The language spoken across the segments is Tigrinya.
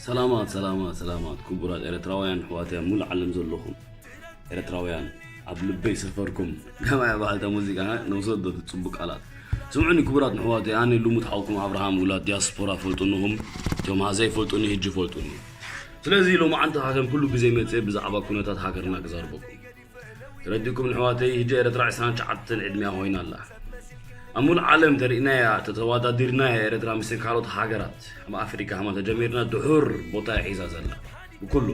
ሰላማት ሰላማት ሰላማት ክቡራት ኤርትራውያን ኣሕዋተይ ኣብ ሙሉእ ዓለም ዘለኹም ኤርትራውያን ኣብ ልበይ ሰፈርኩም። ከማያ በዓልታ ሙዚቃ ነውሰዶ ጽቡቅ ቃላት። ስምዑኒ ክቡራት ኣሕዋተይ፣ ኣነ ልሙድ ሓውኩም ኣብርሃም ውላድ ዲያስፖራ ፈልጡንኹም፣ እቶም ዘይፈልጡኒ ህጂ ፈልጡኒ። ስለዚ ሎማዓንቲ ከም ኩሉ ግዜ መጽእ ብዛዕባ ኩነታት ሃገርና ክዛርበኩም። ተረዲእኩም ኣሕዋተይ፣ ህጂ ኤርትራ ዕስራን ትሽዓተን ዕድሚያ ኮይና ኣላ። ኣብ ሙሉእ ዓለም ተሪእናያ ተተዋዳዲርናያ ኤርትራ ምስ ካልኦት ሃገራት ኣብ ኣፍሪካ ሃማ ተጀሚርና ድሑር ቦታ እያ ሒዛ ዘላ። ብኩሉ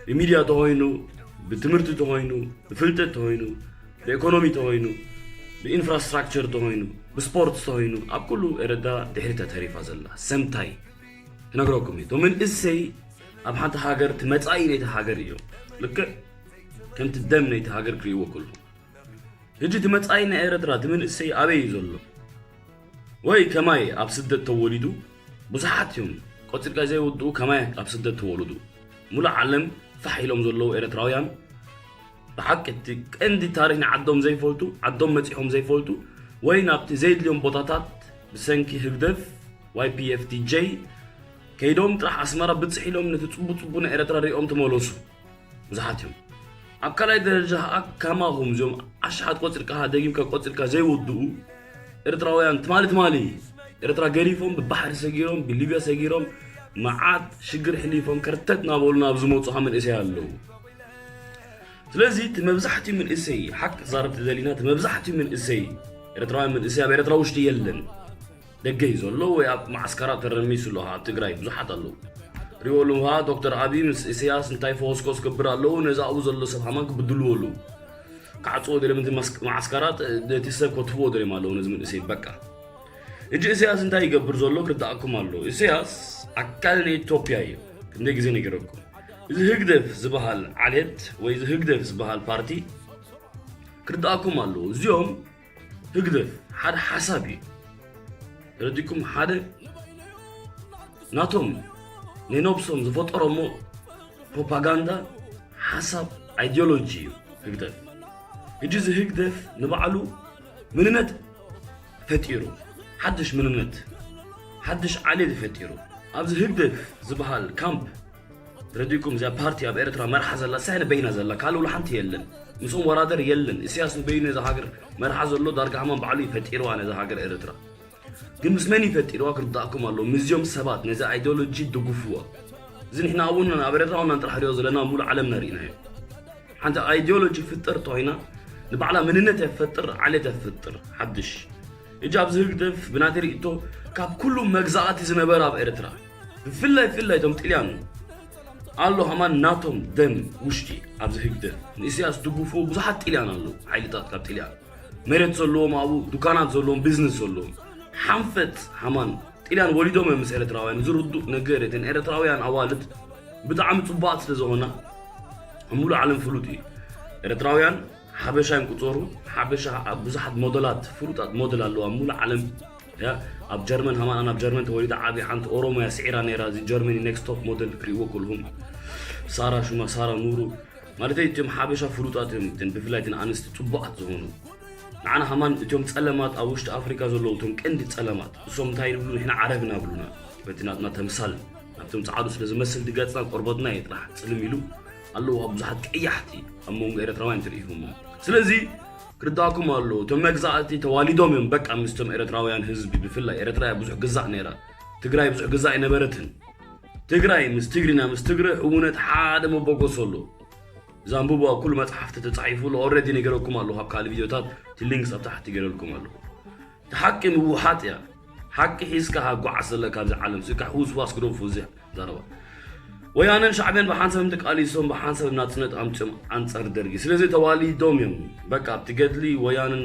ብሚድያ ተኾይኑ፣ ብትምህርቲ ተኾይኑ፣ ብፍልጠት ተኾይኑ፣ ብኢኮኖሚ ተኾይኑ፣ ብኢንፍራስትራክቸር ተኾይኑ፣ ብስፖርት ተኾይኑ ኣብ ኩሉ ኤረዳ ድሕሪታ ተሪፋ ዘላ። ሰምታይ ክነግረኩም እዩ። እቶም መንእሰይ ኣብ ሓንቲ ሃገር እቲ መጻኢ ናይቲ ሃገር እዮም። ልክዕ ከምቲ ደም ናይቲ ሃገር ክርእይዎ ከለኹ። ሕጂ እቲ መጻኢ ናይ ኤረትራ እቲ መንእሰይ ኣበይ እዩ ዘሎ? ወይ ከማይ ኣብ ስደት ተወሊዱ? ብዙሓት እዮም። ቆጺርካ ዘይወድኡ ከማይ ኣብ ስደት ተወልዱ። ሙሉእ ዓለም ፋሕ ኢሎም ዘለዉ ኤረትራውያን ብሓቂ እቲ ቀንዲ ታሪኽ ናይ ዓዶም ዘይፈልጡ፣ ዓዶም መጺሖም ዘይፈልጡ፣ ወይ ናብቲ ዘይድልዮም ቦታታት ብሰንኪ ህግደፍ፣ ዋይ ፒ ኤፍ ቲ ጀይ፣ ከይዶም ጥራሕ ኣስመራ ብጽሕ ኢሎም ነቲ ጽቡ ጽቡ ናይ ኤረትራ ሪኦም ተመለሱ። ብዙሓት እዮም። ኣብ ካልኣይ ደረጃ ከኣ ከማኹም እዚኦም ኣሽሓት ቆጺርካ ደጊምካ ቆጺርካ ዘይወድኡ ኤርትራውያን ትማሊ ትማሊ ኤርትራ ገዲፎም ብባሕሪ ሰጊሮም ብሊብያ ሰጊሮም መዓት ሽግር ሕሊፎም ከርተት እናበሉ ናብ ዝመጹ መንእሰይ ኣለዉ። ስለዚ እቲ መብዛሕትኡ መንእሰይ ሓቂ ክዛረብ ተደሊና እቲ መብዛሕትኡ መንእሰይ ኤርትራውያን መንእሰይ ኣብ ኤርትራ ውሽጢ የለን። ደገ እዩ ዘሎ ወይ ኣብ መዓስከራት ተረሚሱ ኣሎ። ኣብ ትግራይ ብዙሓት ኣለዉ። ሪኦ ኣለዉ፣ ዶክተር ኣብይ ምስ ኢሳያስ እንታይ ፈወስኮስ ክገብር ኣለዉ፣ ነዚ ኣብኡ ዘሎ ሰብ ሃማን ክብድልዎ ኣለዉ። ክዓጽዎ ደልዮም እቲ ማስክ-፣ መዓስከራት ነቲ ሰብ ከትፍዎ ደልዮም ኣለዉ ነዚ መንእሰይ በቃ። ሕጂ ኢሳያስ እንታይ ይገብር ዘሎ ክርዳእኩም ኣለዎ። ኢሳያስ ኣካል ናይ ኢትዮጵያ እዩ። ክንደይ ግዜ ነጊረኩም። እዚ ህግደፍ ዝበሃል ዓሌት ወይ እዚ ህግደፍ ዝበሃል ፓርቲ ክርዳእኩም ኣለዎ። እዚኦም ህግደፍ ሓደ ሓሳብ እዩ። ተረዲኩም ሓደ ናቶም ናይ ነብሶም ዝፈጠሮሞ ፕሮፓጋንዳ ሓሳብ ኣይዲዮሎጂ እዩ ህግደፍ። ሕጂ እዚ ህግደፍ ንባዕሉ ምንነት ፈጢሩ ሓድሽ ምንነት ሓድሽ ዓሌት ፈጢሩ ኣብዚ ህግደፍ ዝበሃል ካምፕ ረዲኩም እዚኣ ፓርቲ ኣብ ኤርትራ መርሓ ዘላ ሳይ ንበይና ዘላ ካልእ ውላ ሓንቲ የለን። ምስኦም ወራደር የለን። ኢሳያስ ንበይኑ ነዛ ሃገር መርሓ ዘሎ ዳርጋ ሃማን ባዕሉ ይፈጢርዋ ነዛ ሃገር ኤርትራ። ግን ምስ መን ይፈጢርዋ ክርዳእኩም ኣሎ። ምስዚኦም ሰባት ነዚ ኣይዲዮሎጂ ድጉፍዎ። እዚ ንሕና እውን ኣብ ኤርትራ ውና ጥራሕ ሪኦ ዘለና ሙሉ ዓለም ነርእናዮ። ሓንቲ ኣይዲዮሎጂ ፍጥር ተኮይና ንባዕላ ምንነት የፈጥር ዓሌት የፈጥር ሓድሽ። እጂ ኣብዚ ህግደፍ ብናተይ ርእቶ ካብ ኩሉ መግዛእቲ ዝነበረ ኣብ ኤርትራ ብፍላይ ፍላይ እቶም ጥልያን ኣሎ ሃማን ናቶም ደም ውሽጢ ኣብዚ ህግደፍ ንኢሳያስ ድጉፍዎ ብዙሓት ጥልያን ኣለዉ። ሓይልታት ካብ ጥልያን መሬት ዘለዎም ኣብኡ ዱካናት ዘለዎም ቢዝነስ ዘለዎም ሓንፈት ሃማን ጥልያን ወሊዶም እዮም ምስ ኤርትራውያን። ዝርዱእ ነገር እተን ኤርትራውያን ኣዋልድ ብጣዕሚ ጽቡቓት ስለ ዝኾና ኣብ ሙሉእ ዓለም ፍሉጥ እዩ። ኤርትራውያን ሓበሻ እዮም ቁጸሩ። ሓበሻ ኣብ ብዙሓት ሞደላት ፍሉጣት ሞደል ኣለዋ ኣብ ሙሉእ ዓለም። ያ ኣብ ጀርመን ሃማን ኣብ ጀርመን ተወሊዳ ዓብያ ሓንቲ ኦሮሞ እያ ስዒራ ነይራ። እዚ ጀርመኒ ኔክስት ቶፕ ሞደል ክርእይዎ ከልኹም ሳራ ሽማ ሳራ ኑሩ ማለተይ እቶም ሓበሻ ፍሉጣት እዮም። እተን ብፍላይ እተን ኣንስቲ ጽቡቓት ዝኾኑ ንዓና ሃማን እቶም ጸለማት ኣብ ውሽጢ ኣፍሪካ ዘለዉ እቶም ቀንዲ ጸለማት እሶም እንታይ ይብሉ ንሕና ዓረብ ኢና ብሉና። በቲ ናትና ተምሳል ናብቶም ጸዓዱ ስለ ዝመስል ድገጽና ቆርበትና እየ ጥራሕ ጽልም ኢሉ ኣለዉ ኣብ ብዙሓት ቀያሕቲ ኣብ መንጎ ኤርትራውያን ትርኢኹሞ። ስለዚ ክርዳእኩም ኣለዎ እቶም መግዛእቲ ተዋሊዶም እዮም በቃ ምስቶም ኤርትራውያን ህዝቢ ብፍላይ ኤርትራ እያ ብዙሕ ግዛእ ነይራ። ትግራይ ብዙሕ ግዛእ ኣይነበረትን። ትግራይ ምስ ትግሪና ምስ ትግረ ሕውነት ሓደ መበገሶ ኣሎ። እዛ ኣንብቡ ኣብ ኩሉ መጽሓፍቲ ተጻሒፉ ኣሎ። ኦልሬዲ ነገረኩም ኣለኹ ኣብ ካልእ ቪድዮታት እቲ ሊንክስ ኣብ ታሕቲ ገይረልኩም ኣለኹ። እቲ ሓቂ ምውሓጥ እያ። ሓቂ ሒዝካ ሃጓዓስ ዘለካ ኣብዚ ዓለም ስካ ሕውስዋስ ግደፉ እዚ ዘረባ። ወያነን ሻዕብያን ብሓንሳብ እንተቃሊሶም ብሓንሳብ ናጽነት ኣምጽኦም ኣንጻር ደርጊ ስለዚ ተዋሊዶም እዮም። በቃ ኣብቲ ገድሊ ወያነን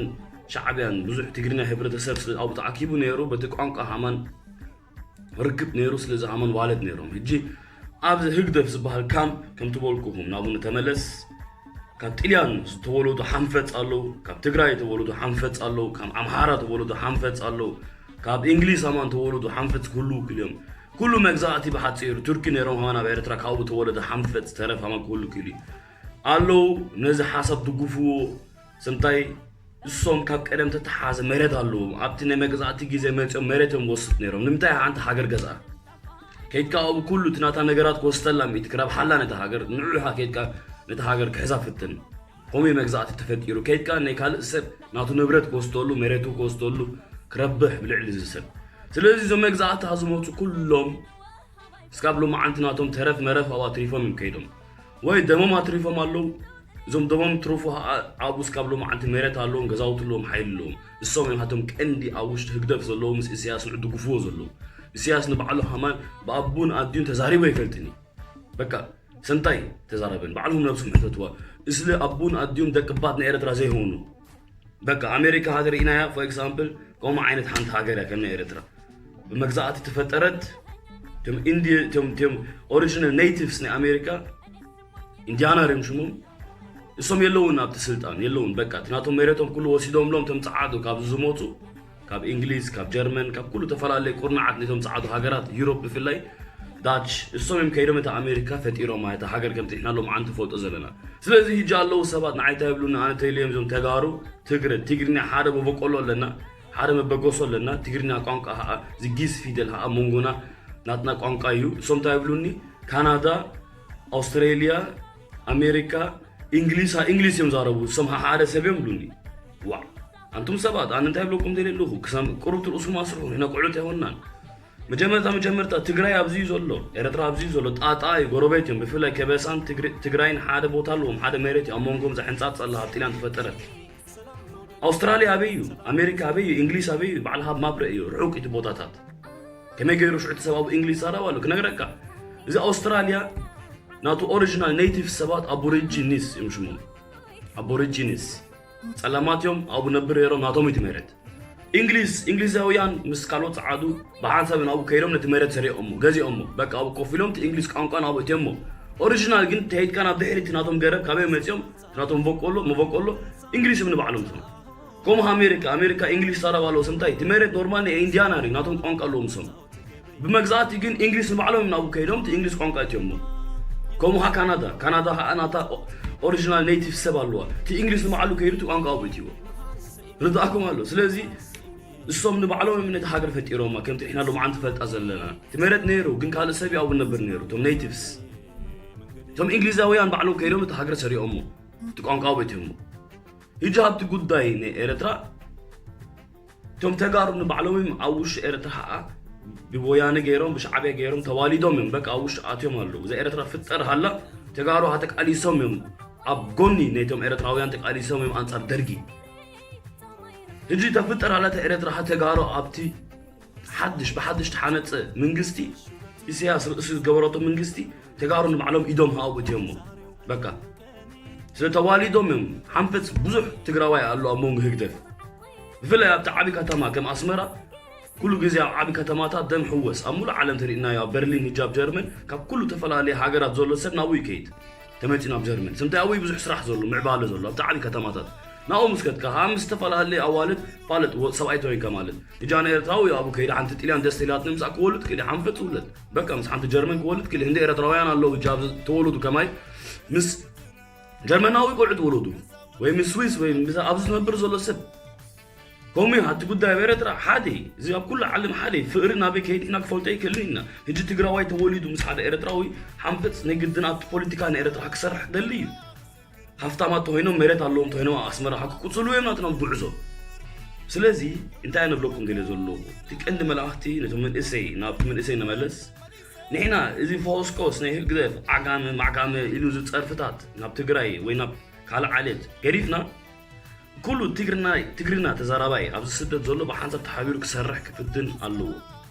ሻዕብያን ብዙሕ ትግርኛ ሕብረተሰብ ስለ ኣብኡ ተኣኪቡ ነይሩ በቲ ቋንቋ ሃማን ርክብ ነይሩ ስለዚ ሃማን ዋለት ነይሮም። ሕጂ ኣብዚ ህግደፍ ዝበሃል ካምፕ ከምቲ በልኩኹም ናብኡ ንተመለስ ካብ ጥልያን ዝተወለዱ ሓንፈጽ ኣለዉ፣ ካብ ትግራይ ዝተወለዱ ሓንፈጽ ኣለዉ፣ ካብ ኣምሓራ ዝተወለዱ ሓንፈጽ ኣለዉ፣ ካብ እንግሊዝ ሃማን ተወለዱ ሓንፈጽ ክህልዉ ክልዮም ኩሉ መግዛእቲ ብሓጺሩ ቱርኪ ነይሮም ሃማን ኣብ ኤርትራ ካብኡ ተወለደ ሓንፈጽ ተረፍ ሃማን ክህሉ ክእል እዩ ኣለዉ። ነዚ ሓሳብ ድጉፍዎ ስምታይ እሶም ካብ ቀደም ተተሓዘ መሬት ኣለዎም ኣብቲ ናይ መግዛእቲ ግዜ መጺኦም መሬት እዮም ወስድ ነይሮም ንምንታይ ሓንቲ ሃገር ገዝኣ ከይድካ ኣብኡ ኩሉ እቲ ናታ ነገራት ክወስደላ ምእንቲ ክረብሓላ ነታ ሃገር፣ ንዑ ኢኻ ከይድካ ነታ ሃገር ክሕዛ ፍትን። ከምኡ እዩ መግዛእቲ ተፈጢሩ። ከይድካ ናይ ካልእ ሰብ ናቱ ንብረት ክወስደሉ፣ መሬቱ ክወስደሉ፣ ክረብሕ ብልዕሊ እዚ ሰብ። ስለዚ እዞም መግዛእቲ ዝመፁ ኩሎም እስካብ ሎማዓንቲ ናቶም ተረፍ መረፍ ኣብኡ ኣትሪፎም እዮም ከይዶም። ወይ ደሞም ኣትሪፎም ኣለዉ። እዞም ደሞም ትሩፉ ኸዓ ኣብኡ እስካብ ሎማዓንቲ መሬት ኣለዎም፣ ገዛውቲ ኣለዎም፣ ሓይሊ ኣለዎም። እሶም እዮም ሃቶም ቀንዲ ኣብ ውሽጢ ህግደፍ ዘለዉ፣ ምስ ኢሳያስ ንዕድግፍዎ ዘለዉ። ኢሳያስ ንባዕሉ ሃማን ብኣቡን ኣዲዩን ተዛሪቡ ኣይፈልጥን እዩ። በቃ ሰምታይ ተዛረበን ባዕልኹም ነብስኹም ሕተትዋ። እስለ ኣቡን ኣዲዩም ደቂ ባት ናይ ኤርትራ ዘይሆኑ በቃ ኣሜሪካ ሃተርኢናያ for example ከምኡ ዓይነት ሓንቲ ሃገር እያ ከም ናይ ኤርትራ ብመግዛእቲ ተፈጠረት። ቶም ኢንዲ ቶም ቶም ኦሪጂናል ኔቲቭስ ናይ ኣሜሪካ ኢንዲያና ሪም ሽሞም እሶም የለውን ኣብቲ ስልጣን የለውን። በቃ እቲ ናቶም መሬቶም ኩሉ ወሲዶምሎም ቶም ጸዓዱ ካብ ዝመፁ ካብ እንግሊዝ ካብ ጀርመን ካብ ኩሉ ተፈላለየ ቁርናዓት ነቶም ጸዓዱ ሃገራት ዩሮፕ ብፍላይ ዳች እሶም እዮም ከይዶም እታ ኣሜሪካ ፈጢሮማ እታ ሃገር ከምቲ ንሕና ሎም ዓንቲ ፈልጦ ዘለና። ስለዚ ህጂ ኣለዉ ሰባት ንዓይ እንታይ ይብሉኒ ኣነ ተይልዮም እዞም ተጋሩ ትግረ ትግርኛ ሓደ መበቆሎ ኣለና ሓደ መበገሶ ኣለና ትግርኛ ቋንቋ ኸዓ ዝጊስ ፊደል ኸዓ መንጎና ናትና ቋንቋ እዩ። እሶም እንታይ ይብሉኒ ካናዳ ኣውስትሬልያ ኣሜሪካ እንግሊዝ እንግሊዝ እዮም ዛረቡ እሶም ሓደ ሰብ እዮም ብሉኒ። ዋ ኣንቱም ሰባት ኣነ እንታይ ብለኩም ደልየ ኣለኹ ክሳም ቁሩብ ትርእሱም ኣስርሑ ንሕና ቁዑት ኣይሆንናን። መጀመርታ መጀመርታ ትግራይ ኣብዚ እዩ ዘሎ ኤርትራ ኣብዚ እዩ ዘሎ ጣጣ እዩ ጎረቤት እዮም ብፍላይ ከበሳን ትግራይን ሓደ ቦታ ኣለዎም ሓደ መሬት እዩ ኣብ መንጎም ዘሕንጻጽ ኣላ ኣብ ጥልያን ተፈጠረት። ኣውስትራልያ ኣበይ እዩ ኣሜሪካ ኣበይ እዩ እንግሊዝ ኣበይ እዩ ባዕልኻ ማፕረ እዩ ርሑቅ እቲ ቦታታት። ከመይ ገይሩ ሽዑ እቲ ሰብ ኣብ እንግሊዝ ይዛረብ ኣሎ ክነግረካ። እዚ ኣውስትራልያ ናቱ ኦሪጂናል ኔቲቭ ሰባት ኣቦሪጂኒስ እዮም ሽሞም። ኣቦሪጂኒስ ጸለማት እዮም ኣብኡ ነብር ነይሮም ናቶም እቲ መሬት። እንግሊዝ እንግሊዛውያን ምስ ካልኦት ጸዓዱ ብሓንሳብ ናብኡ ከይዶም ነቲ መሬት ሰሪቖሞ ገዚኦሞ በቃ ኣብኡ ኮፍ ኢሎም እቲ እንግሊዝ ቋንቋ ናብኡ እትዮሞ። ኦሪጂናል ግን ተሄድካ ናብ ድሕሪት ናቶም ገረብ ካበይ መጺኦም ናቶም በቆሎ መበቆሎ እንግሊዝ እዮም ንባዕሎም ዝኾኑ። ከምኡ ኣሜሪካ ኣሜሪካ እንግሊዝ ይዛረብ ኣለዉ ስምታይ እቲ መሬት ኖርማል ናይ ኢንዲያና ዩ ናቶም ቋንቋ ኣለዎም ሶም። ብመግዛእቲ ግን እንግሊዝ ንባዕሎም ናብኡ ከይዶም እቲ እንግሊዝ ቋንቋ እትዮሞ። ከምኡ ኸዓ ካናዳ ካናዳ ኸዓ ናታ ኦሪጂናል ኔቲቭ ሰብ ኣለዋ እቲ እንግሊዝ ንባዕሉ ከይዱ እቲ ቋንቋ ኣብኡ እትይዎ። ርዳእኩም ኣሎ ስለዚ እሶም ንባዕሎም እዮም ነቲ ሃገር ፈጢሮማ ከምቲ ንሕና ሎምዓንቲ ፈልጣ ዘለና። እቲ መሬት ነይሩ ግን ካልእ ሰብ ኣብኡ ነብር ነይሩ እቶም ኔቲቭስ። እቶም እንግሊዛውያን ባዕሎም ከይዶም እቲ ሃገር ሰሪኦሞ እቲ ቋንቋ ኣብኡ እትዮሞ። ህጂ ኣብቲ ጉዳይ ናይ ኤርትራ እቶም ተጋሩ ንባዕሎም እዮም ኣብ ውሽጢ ኤርትራ ኸዓ ብወያነ ገይሮም ብሻዕብያ ገይሮም ተዋሊዶም እዮም በቃ ኣብ ውሽጢ ኣትዮም ኣለዉ። እዛ ኤርትራ ፍጠር ሃላ ተጋሩ ተቃሊሶም እዮም ኣብ ጎኒ ናይቶም ኤርትራውያን ተቃሊሶም እዮም ኣንጻር ደርጊ። ህጂ ተፍጠር ሃላ እታ ኤርትራ ተጋሩ ኣብቲ ሓድሽ ብሓድሽ ተሓነፀ መንግስቲ ኢሳያስ ርእሲ ዝገበረቶ መንግስቲ ተጋሩ ንባዕሎም ኢዶም ሃቡ እትዮሞ በቃ ስለ ተዋሊዶም እዮም ሓንፈፅ ብዙሕ ትግራዋይ ኣሎ ኣብ መንጎ ህግደፍ ብፍላይ ኣብቲ ዓቢ ከተማ ከም ኣስመራ ኩሉ ግዜ ኣብ ዓቢ ከተማታት ደም ሕወስ ኣብ ሙሉእ ዓለም ተሪእናዮ ኣብ በርሊን ህጂ ኣብ ጀርመን ካብ ኩሉ ተፈላለየ ሃገራት ዘሎ ሰብ ናብኡ ይከይድ ተመፂኡ ናብ ጀርመን ስምታይ ኣብኡ ብዙሕ ስራሕ ዘሎ ምዕባለ ዘሎ ኣብቲ ዓቢ ከተማታት ናብኡ ምስ ከድካ ከዓ ምስ ዝተፈላለየ ኣዋልድ ፋለጥ ሰብኣይ ተወይንካ ማለት እጃ ናይ ኤርትራዊ ኣብኡ ከይደ ሓንቲ ጥልያን ደስ ኢላትኒ ምሳኣ ክወልድ ክእል ሓንፈፅ ውለድ በቃ ምስ ሓንቲ ጀርመን ክወልድ ክእል ህንዲ ኤርትራውያን ኣለዉ እጃ ተወለዱ ከማይ ምስ ጀርመናዊ ቆልዑ ትወለዱ ወይ ምስ ስዊስ ወይ ምስ ኣብዚ ዝነብር ዘሎ ሰብ ከምኡ እዩ እቲ ጉዳይ ኣብ ኤርትራ ሓደ እዚ ኣብ ኩሉ ዓለም ሓደ ፍቅሪ ናበይ ከይድ ኢና ክፈልጦ ይክእልን ኢና ህጂ ትግራዋይ ተወሊዱ ምስ ሓደ ኤርትራዊ ሓንፈፅ ናይ ግድን ኣብቲ ፖለቲካ ናይ ኤርትራ ክሰርሕ ክደሊ እዩ ሃፍታማት ተኮይኖም መሬት ኣለዎም ተኮይኖም ኣብ ኣስመራ ክቁፅሉ እዮም ናትና ጉዕዞ። ስለዚ እንታይ ንብለኩም ደልየ ዘለኹ እቲ ቀንዲ መልእኽቲ ነቶም መንእሰይ ናብቲ መንእሰይ ንመለስ። ንሕና እዚ ፎስኮስ ናይ ህግደፍ ዓጋመ ማዕጋመ ኢሉ ዝፀርፍታት ናብ ትግራይ ወይ ናብ ካልእ ዓሌት ገዲፍና ኩሉ ትግርና ትግርና ተዛራባይ ኣብዚ ስደት ዘሎ ብሓንሳብ ተሓቢሩ ክሰርሕ ክፍትን ኣለዎ።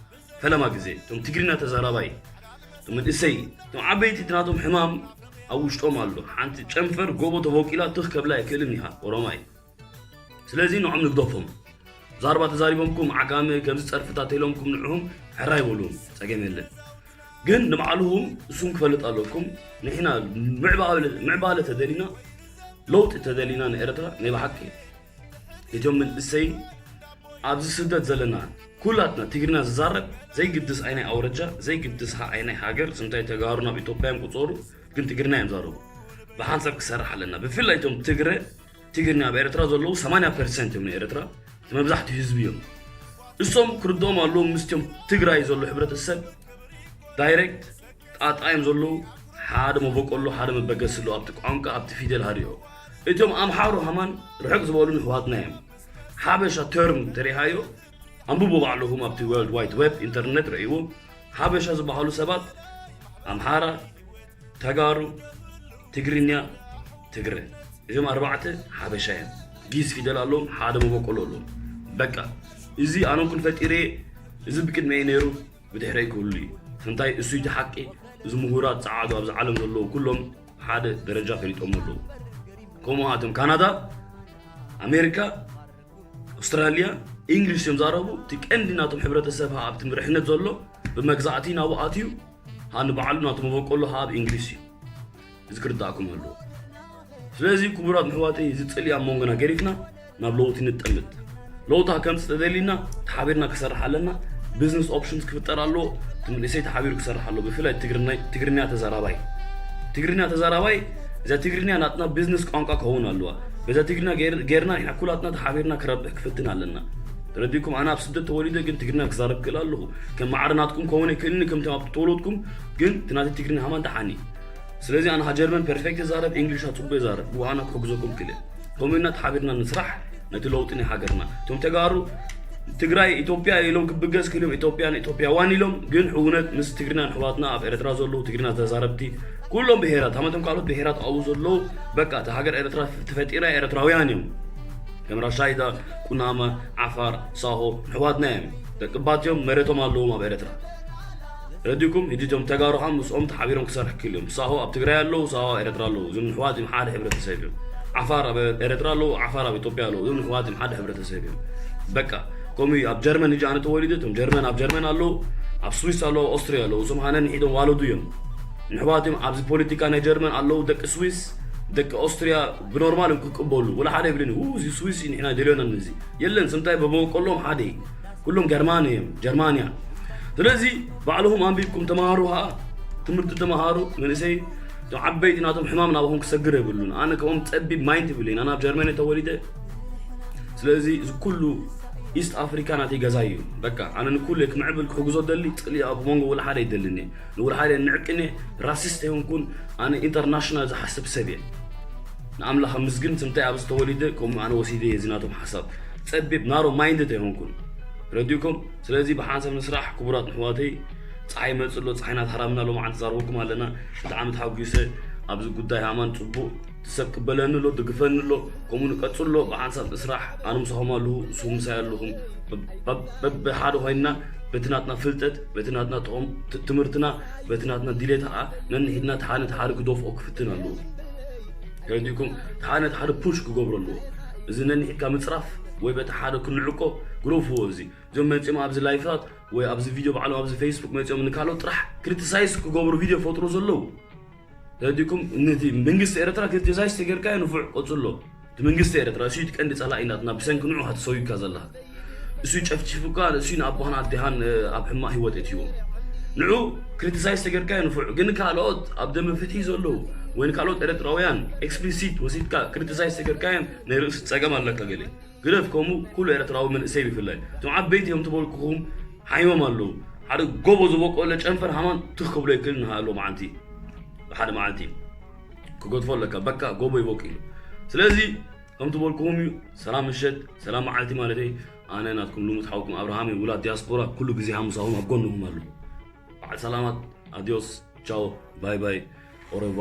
ፈለማ ግዜ እቶም ትግርኛ ተዛራባይ እቶም መንእሰይ እቶም ዓበይቲ እቲ ናቶም ሕማም ኣብ ውሽጦም ኣሎ። ሓንቲ ጨንፈር ጎቦ ተቦቂላ ትኽ ከብላ ኣይክእልን ኢኻ ኦሮማይ። ስለዚ ንዖም ንግደፎም። ዛርባ ተዛሪቦምኩም ዓጋመ ከምዚ ጸርፍታት ኢሎምኩም ንዕኹም ሕራይ በሉም ጸገም የለን። ግን ንባዕልኹም እሱም ክፈልጥ ኣለኩም። ንሕና ምዕባለ ተደሊና ለውጢ ተደሊና ንኤርትራ ናይ ብሓቂ እቶም መንእሰይ ኣብዚ ስደት ዘለና ኩላትና ትግርኛ ዝዛረብ ዘይግድስ ኣይናይ ኣውረጃ ዘይግድስ ኣይናይ ሃገር ስምታይ ተጋሩ ናብ ኢትዮጵያ እዮም ቁፀሩ ግን ትግርኛ እዮም ዛረቡ። ብሓንሳብ ክሰርሕ ኣለና ብፍላይ እቶም ትግረ ትግርኛ ኣብ ኤርትራ ዘለዉ ሰማንያ ፐርሰንት እዮም ንኤርትራ እቲ መብዛሕትኡ ህዝቢ እዮም። እሶም ክርድኦም ኣለዎም ምስቲኦም ትግራይ ዘሎ ሕብረተሰብ ዳይሬክት ጣጣ እዮም ዘለዉ። ሓደ መበቆሎ፣ ሓደ መበገሲ ኣለዎ ኣብቲ ቋንቋ፣ ኣብቲ ፊደል ሃዲኦ። እቶም ኣምሓሩ ሃማን ርሕቅ ዝበሉ ንሕዋትና እዮም። ሓበሻ ተርም ተሪሃዮ፣ ኣንብቡ ባዕልኹም ኣብቲ ወርልድ ዋይድ ዌብ ኢንተርኔት ረእይዎ። ሓበሻ ዝበሃሉ ሰባት ኣምሓራ፣ ተጋሩ፣ ትግርኛ፣ ትግረ፣ እዞም ኣርባዕተ ሓበሻ እዮም። ጊስ ፊደል ኣለዎም፣ ሓደ መበቆሎ ኣለዎም። በቃ እዚ ኣነ ኩን ፈጢረ፣ እዚ ብቅድመይ ነይሩ፣ ብድሕረይ ክህሉ እዩ። እንታይ እሱ እቲ ሓቂ። እዚ ምሁራት ጸዓዱ ኣብዚ ዓለም ዘለዉ ኩሎም ሓደ ደረጃ ፈሊጦም ኣለዉ። ከምኡ ኣቶም ካናዳ፣ ኣሜሪካ፣ ኣውስትራልያ፣ ኢንግሊሽ እዮም ዛረቡ። እቲ ቀንዲ ናቶም ሕብረተሰብ ኣብቲ ምርሕነት ዘሎ ብመግዛእቲ ናብኡ ኣትዩ፣ ሃ ንባዕሉ ናቱ መበቆሎ ሃ ኣብ ኢንግሊሽ እዩ። እዚ ክርዳእኩም ኣለዎ። ስለዚ ክቡራት ኣሕዋተይ፣ እዚ ጽልኢ ኣብ መንጎና ገሪፍና ናብ ለውጢ ንጠምት። ለውጢ ከምጽእ ተደሊና ተሓቢርና ክሰርሕ ኣለና። ቢዝነስ ኦፕሽንስ ክፍጠር ኣለዎ። እቲ መንእሰይ ተሓቢሩ ክሰርሕ ኣለዎ። ብፍላይ ትግርኛ፣ ትግርኛ ተዛራባይ፣ ትግርኛ ተዛራባይ፣ እዛ ትግርኛ ናትና ቢዝነስ ቋንቋ ክኸውን ኣለዋ። በዛ ትግርኛ ገይር-፣ ገይርና ንሕና ኩላትና ተሓቢርና ክረብሕ ክፍትን ኣለና። ተረዲእኩም? ኣነ ኣብ ስደት ተወሊደ ግን ትግርኛ ክዛረብ ክእል ኣለኹ። ከም ማዕረ ናትኩም ከውን ኣይክእልኒ፣ ከምቶም ኣብ ተወለድኩም ግን እቲ ናተይ ትግርኛ ሃማን ደሓን እዩ። ስለዚ ኣነ ሃ ጀርመን ፐርፌክት ይዛረብ፣ እንግሊሽ ጽቡቅ ይዛረብ። ብኡ ኣነ ክሕግዘኩም ክእል። ከምኡ ኢና ተሓቢርና ንስራሕ ነቲ ለውጢ ናይ ሃገርና። እቶም ተጋሩ ትግራይ ኢትዮጵያ ኢሎም ክብገስ ክልም ኢትዮጵያን ኢትዮጵያዋን ኢሎም፣ ግን ሕውነት ምስ ትግርኛን ኣሕዋትና ኣብ ኤርትራ ዘለዉ ትግርኛ ተዛረብቲ ኩሎም ብሄራት፣ ሃመቶም ካልኦት ብሄራት ኣብኡ ዘለዉ፣ በቃ እታ ሃገር ኤርትራ ተፈጢራ ኤርትራውያን እዮም። ከም ራሻይዳ፣ ኩናማ፣ ዓፋር፣ ሳሆ ኣሕዋትና እዮም። ደቂ ባት እዮም፣ መሬቶም ኣለዎም ኣብ ኤርትራ። ረዲኩም፣ ሕጂ እቶም ተጋሩ ከዓ ምስኦም ተሓቢሮም ክሰርሕ ክእል እዮም። ሳሆ ኣብ ትግራይ ኣለዉ፣ ሳሆ ኣብ ኤርትራ ኣለዉ። እዞም ኣሕዋት እዮም፣ ሓደ ሕብረተሰብ እዮም። ዓፋር ኣብ ኤርትራ ኣለዉ፣ ዓፋር ኣብ ኢትዮጵያ ኣለዉ። እዞም ኣሕዋት እዮም፣ ሓደ ሕብረተሰብ እዮም። በቃ ከምኡ እዩ። ኣብ ጀርመን ሕጂ ኣነ ተወሊደ፣ እቶም ጀርመን ኣብ ጀርመን ኣለዉ፣ ኣብ ስዊስ ኣለዉ፣ ኣብ ኦስትሪያ ኣለዉ። እዞም ሃነን ሒዶም ዋለዱ እዮም። ንሕዋት እዮም ኣብዚ ፖለቲካ ናይ ጀርመን ኣለዉ፣ ደቂ ስዊስ፣ ደቂ ኦስትሪያ ብኖርማል እዮም ክቅበሉ። ወላ ሓደ ይብልን፣ "ው፣ እዚ ስዊስ እዩ፣ ንሕና ደልዮና ነዚ." የለን፣ ስምታይ በመበቆሎም ሓደ እዩ። ኩሎም ገርማን እዮም፣ ጀርማንያ። ስለዚ ባዕልኹም ኣንቢብኩም ተማሃሩ፣ ኸዓ ትምህርቲ ተማሃሩ። መንእሰይ፣ እቶም ዓበይቲ ናቶም ሕማም ናባኹም ክሰግር የብሉን። ኣነ ከምኦም ጸቢብ ማይንድ ይብለይን። ኣነ ኣብ ጀርመን እየ ተወሊደ። ስለዚ እዚ ኩሉ ኢስት ኣፍሪካ ናተይ ገዛ እዩ። በቃ ኣነ ንኩሉ ክምዕብል ክሕግዞ ደሊ፣ ጽልኢ ኣብ መንጎ ወላ ሓደ ይደልን እየ። ንወላ ሓደ ንዕቅን እየ። ራሲስት ኣይኮንኩን። ኣነ ኢንተርናሽናል ዝሓስብ ሰብ እየ። ንኣምላኽ ኣመስግን፣ ስምታይ ኣብዚ ተወሊደ፣ ከምኡ ኣነ ወሲደ እየ እዚ ናቶም ሓሳብ። ጸቢብ ናሮ ማይንድድ ኣይኮንኩን። ረዲእኩም? ስለዚ ብሓንሳብ ንስራሕ ክቡራት ኣሕዋተይ። ጸሓይ ይመጽእ ኣሎ፣ ጸሓይና ተሃራምና ሎማዓንቲ ዛረበኩም ኣለና። ብጣዕሚ ተሓጒሰ ኣብዚ ጉዳይ ሃማን ጽቡቕ ሰብ ቅበለኒ ኣሎ፣ ድግፈኒ ኣሎ፣ ከምኡ ንቀጽሎ። ብሓንሳብ ንስራሕ፣ ኣነ ምሳኹም ኣለኹ፣ ንስኹም ምሳይ ኣለኹም። በብ-፣ በብ-፣ በብሓደ ኮይንና በቲ ናትና ፍልጠት፣ በቲ ናትና ጥቕም ት-፣ ትምህርትና፣ በቲ ናትና ድሌት ኸዓ ነንሒድና እቲ ሓደ ነቲ ሓደ ክደፍኦ ክፍትን ኣለዎ። ተረዲእኩም? እቲ ሓደ ነቲ ሓደ ፑሽ ክገብሮ ኣለዎ። እዚ ነንሒድካ ምጽራፍ ወይ በቲ ሓደ ክንዕቆ ግረፍዎ። እዚ እዞም መጺኦም ኣብዚ ላይፍታት ወይ ኣብዚ ቪድዮ ባዕሎም ኣብዚ ፌስቡክ መጺኦም ንካልኦት ጥራሕ ክሪቲሳይዝ ክገብሩ ቪድዮ ፈጥሩ ዘለዉ። ተረዲእኩም? ነቲ መንግስቲ ኤርትራ ክሪቲሳይዝ ተገይርካዮ ንፉዕ ቀጽሎ። እቲ መንግስቲ ኤርትራ እሱ እዩ እቲ ቀንዲ ጸላኢ ናትና፣ ብሰንኪ ንዑ ኢኻ ተሰዊእካ ዘለኻ። እሱ እዩ ጨፍጪፉካ፣ እሱ እዩ ንኣቦኻን ኣዴኻን፣ እ፣ ኣብ ሕማቕ ህይወት እትይዎም። ንዑ ክሪቲሳይዝ ተገይርካዮ ንፉዕ፣ ግን ካልኦት ኣብ ደንበ ፍትሒ ዘለዉ ወይ ንካልኦት ኤርትራውያን ኤክስፕሊሲት ወሲድካ ክሪቲሳይዝ ተገይርካዮም ናይ ርእሲ ጸገም ኣለካ ገለ። ግደፍ፣ ከምኡ ኩሉ ኤርትራዊ መንእሰይ ብፍላይ። እቶም ዓበይቲ እዮም ትበልኩኹም ሓይሞም ኣለዉ። ሓደ ጎቦ ዝበቆለ ጨንፈር ሃማን ትኽ ክብሎ ይክእል ንሃሎ መዓልቲ። ብሓደ መዓልቲ ክገድፎ ኣለካ። በቃ ጎቦ ይበቁሉ። ስለዚ ከም ትበልኩኹም እዩ። ሰላም ምሸት፣ ሰላም መዓልቲ ማለተይ። ኣነ ናትኩም ልሙድ ሓውኩም ኣብርሃም እየ። ውላድ ዲያስፖራ ኩሉ ግዜ ሃሙሳኹም ኣብ ጎንኹም ኣለኹ። በዓል ሰላማት፣ ኣዲዮስ፣ ቻው፣ ባይ ባይ፣ ኦረቫ።